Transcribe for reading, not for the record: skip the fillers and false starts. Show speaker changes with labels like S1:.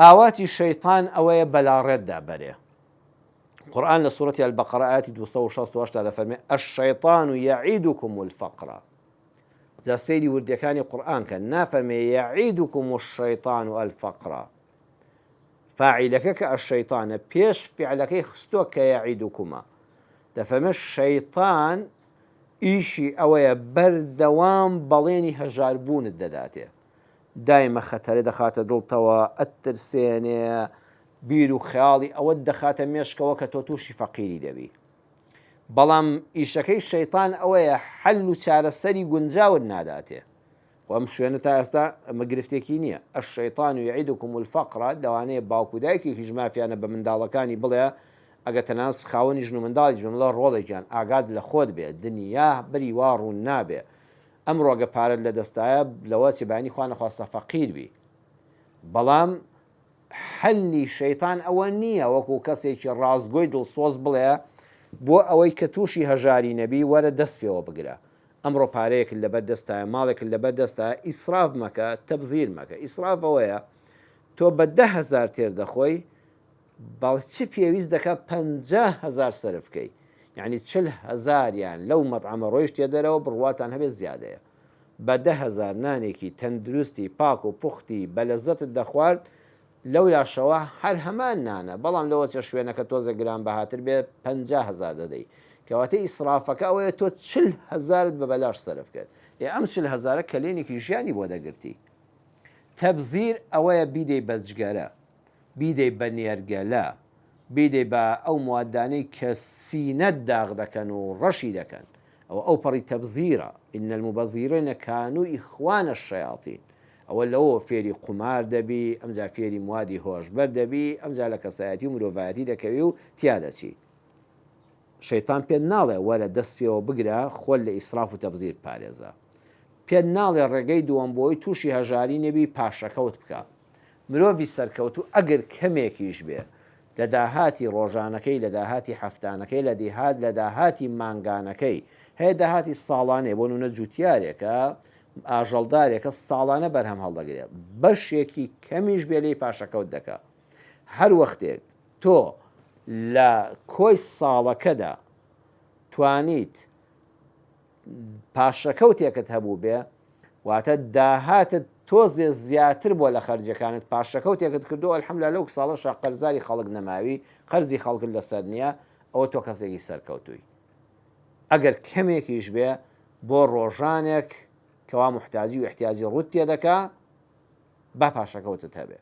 S1: ئاواتی شەیتان ئەوەیە بەلاڕێتدا بەرێ. قورئان لە سورەتی البقرە ئایەتی 268 دا دەفەرمێ الشیطان یعیدکم الفقر. جا سەیری وردیەکانی قورئان کە نافەرمێ یعیدکم الشیطان الفقر. فاعیلەکە کە الشیطانە پێش فعلەکەی خستووە کە یعیدکمە. دەفەرمێ شەیطان ئیشی ئەوەیە بەردەوام بەڵێنی هەژاربوونت دەداتێ. دایمە خەتەرە دەخاتە دڵتەوە، ئەتترسێنێ، بیر و خەیاڵی ئەوەت دەخاتە مێشکەوە کە تۆ تووشی فەقیری دەبی. بەڵام ئیشەکەی شەیتان ئەوەیە حەل و چارەسەری گونجاوت ناداتێ. خۆ ئەم شوێنە تا ئێستا ئەمە گرفتێکی نییە. الشیطان یعدکم الفقر، لەوانەیە باوک و دایکێکیش مافیانە بە منداڵەکانی بڵێ ئەگەر تەنانەت خاوەنی ژن و منداڵیش بن بڵێ ڕۆڵە گیان ئاگات لە خۆت بێ دنیا بەری وا ڕوون نابێ ئەمڕۆ گە پارەت لە دەستایە لەوە چێ بەیانی خوا نەخواستە فەقیر بی بەڵام حەلی شەیتان ئەوە نییە وەکو کەسێکی ڕاستگۆی دڵسۆز بڵێ بۆ ئەوەی کە تووشی هەژاری نەبی وەرە دەست پێوە بگرە ئەمڕۆ پارەیەکت لەبەر دەستایە ماڵێکت لەبەر دەستایە ئیسراف مەکە تەبذیر مەکە ئیسراف ئەوەیە تۆ بە 10هزار تێر دەخۆی بەڵ چ پێویست دەکا 50 هەزار سەرف کەی یعنی 40 هەزاریان لەو مەتعەمە ڕۆیشتیە دەرەوە بڕواتان هەبێت زیادەیە بە 10 هەزار نانێکی تەندروستی پاک و پوختی بەلەزەتت دەخوارد لەولاشەوە هەر هەمان نانە بەڵام لەوەچە شوێنەکە تۆزێ گرانبەهاتر بێ 50 هەزار دەدەی کەواتە ئیسرافەکە ئەوەیە تۆ 40 هەزارت بە بەلاش سەرف کرد ئێ ئەم 40 هەزارە کەلێنێکی ژیانی بۆ دەگرتی تەبزیر ئەوەیە بیدەی بە جگەرە بیدەی بە نێرگەلە، بیدەی بە ئەو موادانەی کە سینەت داغ دەکەن و ڕەشی دەکەن، ئەوە ئەوپەڕی تەبزیرە، ان المبذرین کانوا اخوان الشیاطین، ئەوە لەوەوە فێری قومار دەبی، ئەمجا فێری موادی هۆشبەر دەبی، ئەمجا لە کەسایەتی و مرۆڤایەتی دەکەوی و تیا دەچی. شەیتان پێت ناڵێ وەرە دەست پێوە بگرە خۆت لە ئیسراف و تەبزیر بپارێزە. پێت ناڵێ ڕێگەی دووەم بۆی تووشی هەژاری نەبی پاشەکەوت بکە. مرۆڤی سەرکەوتوو ئەگەر کەمێکیش بێ لە داهاتی ڕۆژانەکەی، لە داهاتی هەفتانەکەی، لە دیهات لە داهاتی مانگانەکەی، هەیە داهاتی ساڵانەیە، بۆ نموونە جووتیارێکە، ئاژەڵدارێکە ساڵانە بەرهەم هەڵدەگرێ، بەشێکی کەمیش بێ لێی پاشەکەوت دەکا. هەر وەختێک تۆ لە کۆی ساڵەکەدا توانیت پاشەکەوتێکت هەبووبێ، واتە داهاتت تۆزێ زیاتر بووە لە خەرجیەکانت، پاشەکەوتێکت کردووە، الحمدللە لەو ساڵەشا قەرزاری خەڵک نەماوی، قەرزی خەڵکت لەسەر نییە، ئەوە تۆ کەسێکی سەرکەوتووی. ئەگەر کەمێکیش بێ بۆ ڕۆژانێک کەوا موحتاجی و ئیحتیاجی ڕووت تێدەکا، با پاشەکەوتت هەبێ.